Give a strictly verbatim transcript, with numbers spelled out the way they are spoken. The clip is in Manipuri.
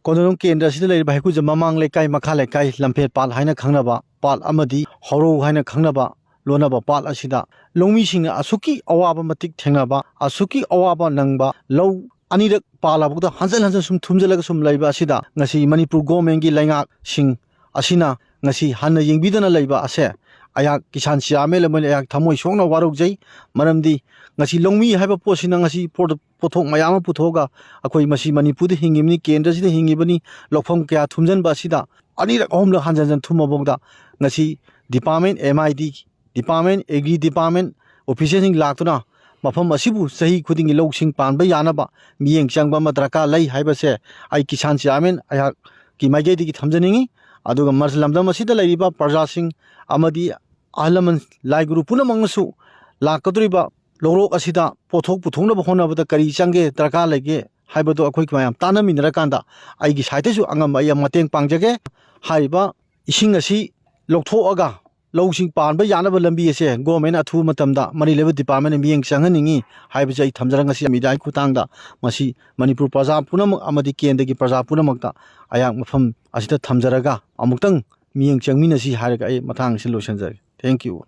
ꯀꯣꯟꯗꯣꯡ ꯀꯦꯟꯗ꯭ꯔ ꯑꯁꯤꯗ ꯂꯩꯔꯤꯕ ꯍꯩꯀ꯭ꯔꯨꯖꯝ ꯃꯃꯥꯡ ꯂꯩꯀꯥꯏ, ꯃꯈꯥ ꯂꯩꯀꯥꯏ, ꯂꯝꯐꯦꯜ ꯄꯥꯠ ꯍꯥꯏꯅ ꯈꯪꯅꯕ ꯄꯥꯠ ꯑꯃꯗꯤ ꯍꯧꯔꯧ ꯍꯥꯏꯅ ꯈꯪꯅꯕ ꯂꯣꯟꯅꯕ ꯄꯥꯠ ꯑꯁꯤꯗ ꯂꯧꯃꯤꯁꯤꯡꯅ ꯑꯁꯨꯛꯀꯤ ꯑꯋꯥꯕ ꯃꯇꯤꯛ ꯊꯦꯡꯅꯕ, ꯑꯁꯨꯛꯀꯤ ꯑꯋꯥꯕ ꯅꯪꯕ, ꯂꯧ ꯑꯅꯤꯔꯛ ꯄꯥꯜꯂꯕꯗ ꯍꯟꯖꯤꯟ ꯍꯟꯖꯤꯟ ꯁꯨꯝ ꯊꯨꯝꯖꯤꯜꯂꯒ ꯁꯨꯝ ꯂꯩꯕ ꯑꯁꯤꯗ ꯉꯁꯤ ꯃꯅꯤꯄꯨꯔ ꯒꯣꯔꯃꯦꯟꯒꯤ ꯂꯩꯉꯥꯛꯁꯤꯡ ꯑꯁꯤꯅ ꯉꯁꯤ ꯍꯟꯅ ꯌꯦꯡꯕꯤꯗꯅ ꯂꯩꯕ ꯑꯁꯦ ꯑꯩꯍꯥꯛ ꯀꯤꯁꯥꯟ ꯆꯤꯌꯥꯔꯃꯦꯟ ꯑꯃ ꯑꯣꯏꯅ ꯑꯩꯍꯥꯛ ꯊꯃꯣꯏ ꯁꯣꯛꯅ ꯋꯥꯔꯧꯖꯩ꯫ ꯃꯔꯝꯗꯤ ꯉꯁꯤ ꯂꯧꯃꯤ ꯍꯥꯏꯕ ꯄꯣꯠꯁꯤꯅ ꯉꯁꯤ ꯄꯣꯠ-, ꯄꯣꯠꯊꯣꯛ ꯃꯌꯥꯝ ꯑꯃ ꯄꯨꯊꯣꯛꯑꯒ ꯑꯩꯈꯣꯏ ꯃꯁꯤ ꯃꯅꯤꯄꯨꯔꯗ ꯍꯤꯡꯉꯤꯕꯅꯤ, ꯀꯦꯟꯗ꯭ꯔꯁꯤꯗ ꯍꯤꯡꯉꯤꯕꯅꯤ, ꯂꯧꯐꯝ ꯀꯌꯥ ꯊꯨꯝꯖꯤꯟꯕ ꯑꯁꯤꯗ ꯑꯅꯤꯔꯛ ꯑꯍꯨꯝꯂꯛ ꯍꯟꯖꯤꯟ ꯍꯟꯖꯤꯟ ꯊꯨꯝꯃꯐꯥꯎꯗ ꯉꯁꯤ department, M I D department, agri department officerꯁꯤꯡ ꯂꯥꯛꯇꯨꯅ ꯃꯐꯝ ꯑꯁꯤꯕꯨ ꯆꯍꯤ ꯈꯨꯗꯤꯡꯒꯤ ꯂꯧꯁꯤꯡ ꯄꯥꯟꯕ ꯌꯥꯅꯕ ꯃꯤꯠꯌꯦꯡ ꯆꯪꯕ ꯑꯃ ꯗꯔꯀꯥꯔ ꯂꯩ ꯍꯥꯏꯕꯁꯦ ꯑꯩ ꯀꯤꯁꯥꯟ ꯆꯤꯌꯥꯔꯃꯦꯟ ꯑꯩꯍꯥꯛꯀꯤ ꯃꯥꯏꯀꯩꯗꯒꯤ ꯊꯝꯖꯅꯤꯡꯏ꯫ ꯑꯗꯨꯒ ꯃꯁꯤ ꯂꯝꯗꯝ ꯑꯁꯤꯗ ꯂꯩꯔꯤꯕ ꯄ꯭ꯔꯖꯥꯁꯤꯡ ꯑꯃꯗꯤ ꯑꯍꯜ ꯂꯃꯟ, ꯂꯥꯏ ꯒꯨꯔꯨ ꯄꯨꯝꯅꯃꯛꯅꯁꯨ ꯂꯥꯛꯀꯗꯧꯔꯤꯕ ꯂꯧꯔꯣꯛ ꯑꯁꯤꯗ ꯄꯣꯠꯊꯣꯛ ꯄꯨꯊꯣꯛꯅꯕ ꯍꯣꯠꯅꯕꯗ ꯀꯔꯤ ꯆꯪꯒꯦ, ꯗꯔꯀꯥꯔ ꯂꯩꯒꯦ ꯍꯥꯏꯕꯗꯨ ꯑꯩꯈꯣꯏ ꯃꯌꯥꯝ ꯇꯥꯟꯅꯃꯤꯟꯅꯔꯀꯥꯟꯗ ꯑꯩꯒꯤ ꯁꯥꯏꯠꯇꯁꯨ ꯑꯉꯝꯕ ꯑꯩ ꯃꯇꯦꯡ ꯄꯥꯡꯖꯒꯦ꯫ ꯍꯥꯏꯔꯤꯕ ꯏꯁꯤꯡ ꯑꯁꯤ ꯂꯧꯊꯣꯛꯑꯒ ꯂꯧꯁꯤꯡ ꯄꯥꯟꯕ ꯌꯥꯅꯕ ꯂꯝꯕꯤ ꯑꯁꯦ ꯒꯣꯔꯃꯦꯟ ꯑꯊꯨꯕ ꯃꯇꯝꯗ ꯃꯔꯤ ꯂꯩꯕ ꯗꯤꯄꯥꯔꯠꯃꯦꯟꯅ ꯃꯤꯠꯌꯦꯡ ꯆꯪꯍꯟꯅꯤꯡꯏ ꯍꯥꯏꯕꯁꯦ ꯑꯩ ꯊꯝꯖꯔꯒ ꯉꯁꯤ ꯃꯤꯗꯤꯌꯥꯒꯤ ꯈꯨꯠꯊꯥꯡꯗ ꯃꯁꯤ ꯃꯅꯤꯄꯨꯔ ꯄ꯭ꯔꯖꯥ ꯄꯨꯝꯅꯃꯛ ꯑꯃꯗꯤ ꯀꯦꯟꯗ꯭ꯔꯒꯤ ꯄ꯭ꯔꯖꯥ ꯄꯨꯝꯅꯃꯛꯇ ꯑꯩꯍꯥꯛ ꯃꯐꯝ ꯑꯁꯤꯗ ꯊꯝꯖꯔꯒ ꯑꯃꯨꯛꯇꯪ ꯃꯤꯠꯌꯦꯡ ꯆꯪꯃꯤꯟꯅꯁꯤ ꯍꯥꯏꯔꯒ ꯑꯩ ꯃꯇꯥꯡ ꯑꯁꯤ ꯂꯣꯏꯁꯤꯟꯖꯔꯒꯦ꯫ Thank you꯫